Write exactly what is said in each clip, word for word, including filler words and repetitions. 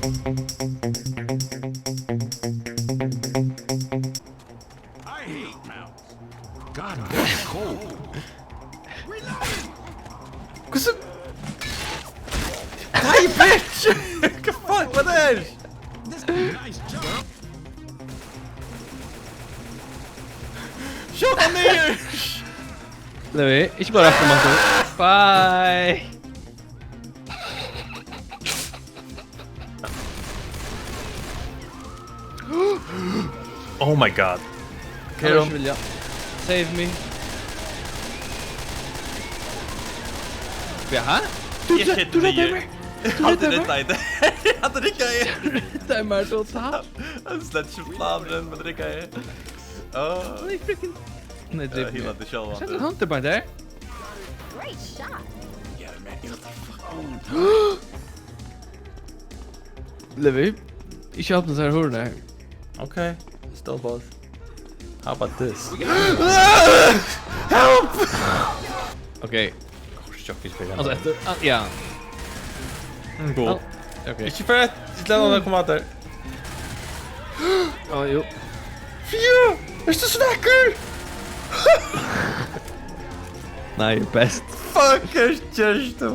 I hate mouths. God, I'm cold. Hvussu? Nei, bitch! Hvat fuck var tað? Nice jump. Skjót hann niður! Levi, ikki bara aftur, mann. Bye! Oh my god. Kill him. Ellers vil jeg. Save me. Jaha? Du, du, du redder meg. Du redder meg. Han redder deg. Han redder deg. Det er meg totalt. Han er slett ikke planen, men det er ikke jeg. Åh. Han er freaking... Nei, det er helt det sjøl. Sett en hunter på der. Great shot. Levi, ikki opna sær hurðina her. Okay, still boss. How about this? Help! Okay. Kort sjokk, ikki fyrr. Altså, eftir, ah, ja. Mm, god. Ah, okay. Ikki fyrr, ikki lata hann koma at der. Á, jú. Fia! Ert tú svekkur? Nei, best. Fuck, ert tú?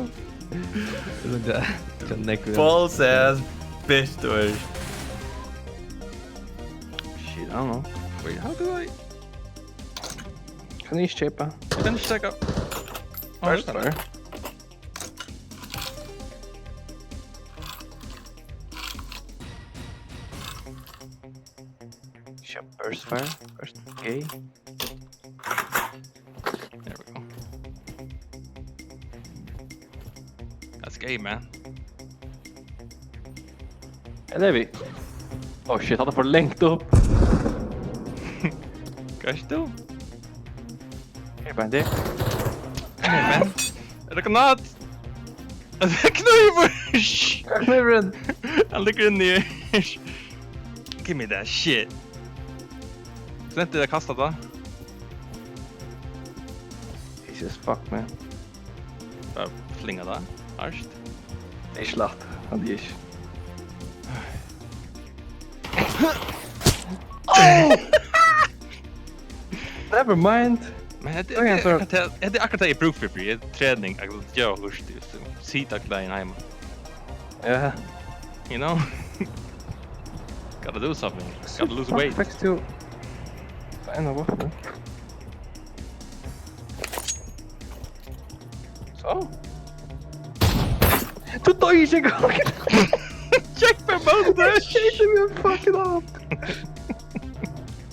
Balls ass, bitch, tú ert. Shit, I don't know. Wait, how do I... Kann eg ikki keypa? Kann ikki taka. Burst fire. Keyp burst fire. Burst gay. There we go. That's gay, man. Ella er vit? Oh shit, hann er for langt upp. Hvat er tú? Hey, Bandi. Hey, man. Er tað granat? Er tað knívur? Hvar er knívurin? Hann liggur inni her. Give me that shit. Sleppur tú at kasta tað? Jesus fuck, man. Bara flinga tað. Hart. Tað er ikki lætt, hann er ikki. Oh! Never mind. Men hetta, hetta er akkurát tað, hetta er akkurát tað eg brúki fyri, fyri trening, at gera lurt, just sita gleðin heima. Yeah. You know? Gotta do something. Gotta lose weight. Fekst tú eina vopn? So? Tú doyr ikki eingong. Check the motor. Shit, you fucking up.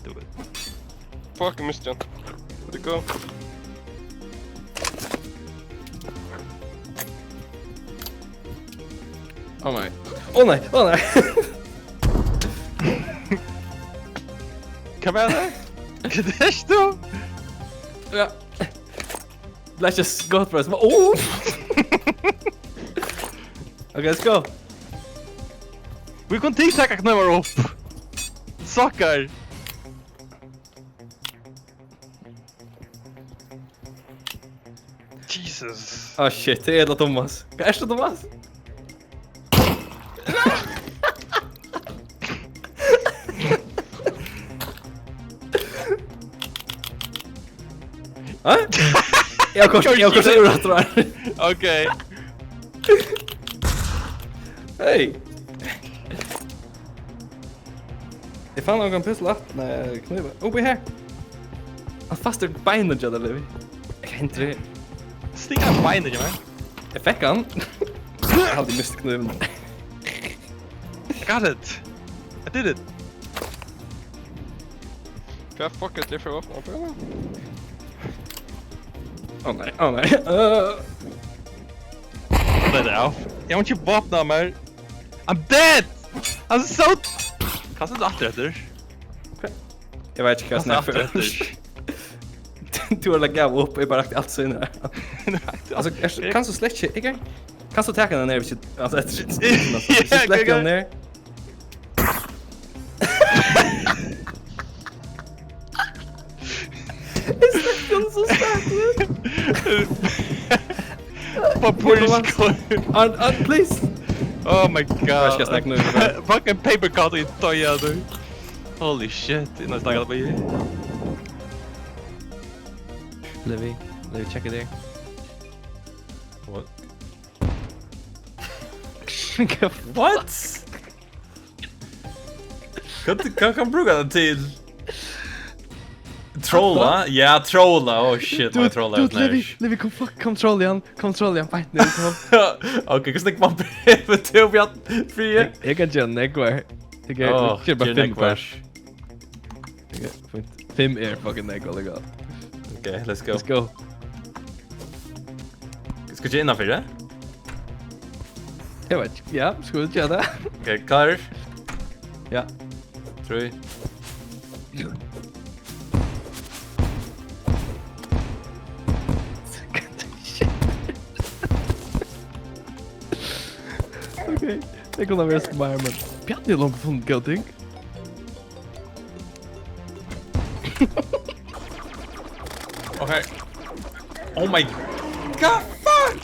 Do it. Fuck, I missed you. Where'd it go? Ó nei. Ó nei, ó nei. Hvat var tað? Hvat er tað? Ja. Let's just go for it. Oh! Okay, let's go. Vit kunnu tit taka knívar upp. Sucker. Jesus. Ah, shit, tað er ella Thomas. Hvar ert tú, Thomas? Ha? Eg havi koyrt, eg havi koyrt yvir aftur her. Okay. Hey. Eg fann nakran pistol aftur, nei, knívar. Uppi her. Hann fastir beinið hjá tær, Levi. Hvat hendir her? Stikk hann beinið hjá mær. Eg fekk hann. Eg haldi, eg misti knívin. I got it. I did it. Hvat fuck er tað fyri vopn? Á nei, á nei. Øh. Let it out. Eg havi ikki vopn á mær. I'm dead! I'm so... Kasta tað aftur eftir. Hvat? Eg veit ikki hvat... Kasta tað aftur eftir. Tú hevur lagt av upp, eg bara rakti alt síðuna. Altso, eg, kanst tú slett ikki, ikki? Kanst tú taka hana niður, hvis du, altso, eftir, hvis du slett hana niður? Eg slett hana so sterkt. Bara pura skot. Arn, Arn, please. Oh my god. Hvat skal eg snakke nú? Fucking paper cut í døya, du. Holy shit, eg næstan gal på. Levi, Levi, check it there. What? What? Hvat, hvat kann brúka tað til? Trolla? Ja, trolla. Oh shit, my trolla. Dude, Levi, Levi, kom, fuck, kom trolla hann. Kom trolla hann, beint nú, kom. Ok, hvussu nógv man brúka til, Bjarnfríði? Eg, eg kann gera nógvar. Eg kann gera bara fimm nógvar. Ok, fínt. Fimm er fucking nógv, allíkavæl. Ok, let's go. Let's go. Skal vit gera innanfyri? Eg veit ikki. Ja, skulu vit gera tað? Ok, klárur? Ja. Trý. Ok, tað kann vera smart, men Bjarni hevur longu funnið góð ting. Ok. Oh my god, fuck!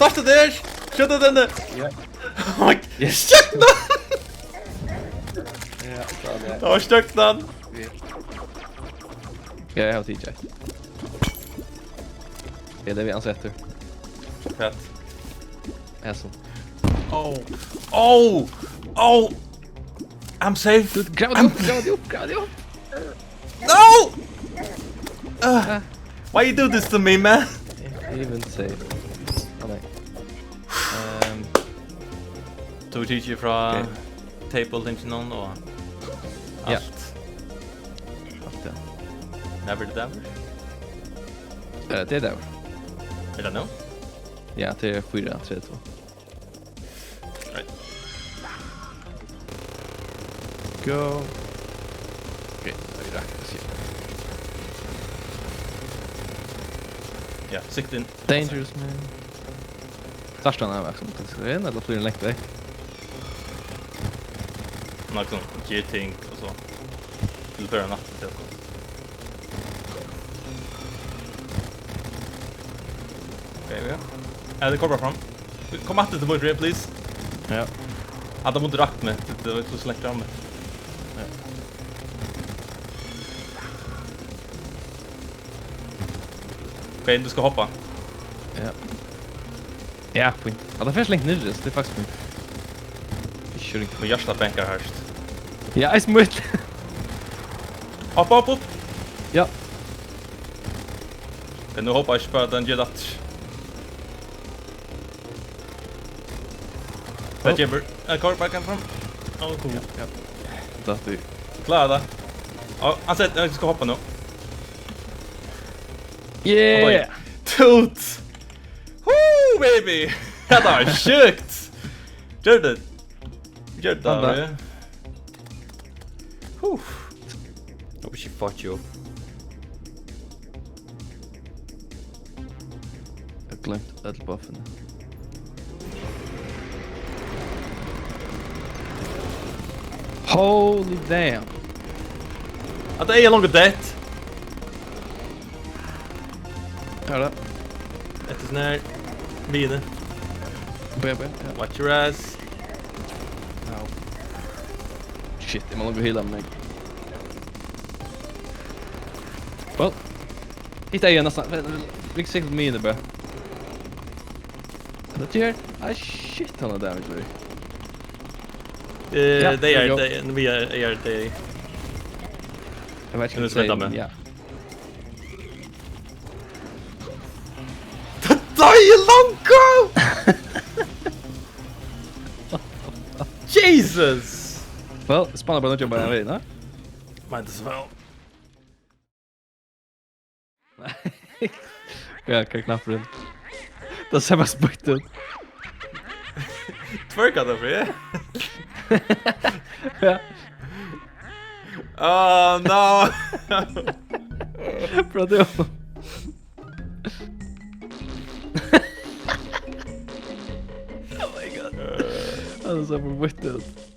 Sært tú tað? Skjót hann. Ja. Oh my god. Yes. Skjót hann! Ja, tað var tað. Tað var støkt, hann. Ja, eg havi tikið eitt. Ja, tað er vit ansa eftir. Fett. Hasin. Oh. Oh! Oh! I'm safe. Dude, grav teg upp, grav teg upp, grav teg upp. No! Uh, why you do this to me, man? Even safe. Ó nei. Ehm, tú tikið frá table-tinginum og alt. Alt, ja. Nær verður tað dagur? Eh, tað er dagur. Er tað nú? Ja, tað er fýra trettan. Right. Go. Ok, tað er rakt, eg sigi. Ja, sikt inn. Dangerous, man. Sært tú hann her, Max? Kann tú inn, ella flýgur hann langt vekk? Hann er sånn, ger ting og so. Til før hann aftur til okkum. Ok, ja. Ja, tað kemur fram. Kom aftur til mítt rúm, please. Ja. Ja, tað mátti rakt meg. Tað, tað var so langt frammi. Ja. Ok, tú skalt hoppa. Ja. Ja, fínt. Ja, tað fer so langt niðri, so tað er faktiskt fínt. Ikki ringt. Og hjartað bankar hart. Ja, eisini mítt. Hopp, hopp, hopp. Ja. Men nú hopi eg ikki bara, at hann ger tað aftur. Tað kemur. Eg koyri bara fram. Ó, cool. Ja, ja. Datt í. Klára tað. Ó, hann segði, eg skal hoppa nú. Yeah! Dude! Woo, baby! Hetta var sjúkt! Gjørdi tað. Gjørdi tað, ja. Hú. Hope she fucked you. Eg gloymdi øll buffini. Holy damn. At tað er longu dett. Hvar er tað? Eftir sånn her. Miðjuni. B, B, ja. Watch your ass. Au. Shit, eg má longu heala meg. Well. Hitt er eg næstan. Vit sikta miðjuni bara. Hvat ger? Ai, shit, hann er damage, boy. Eh, ja, they are, they, we are, they are, they. Eg veit ikki hvat eg sigi, men ja. Tað er longu! Jesus! Well, spannar bara nokk bara ein veg, ne? Might as well. Ja, hvat knappurin? Tað sær bara spýtt út. Twerka tað fyri. Ja. Oh, no. Bro, tað er Oh my god. Tað sær bara spýtt út.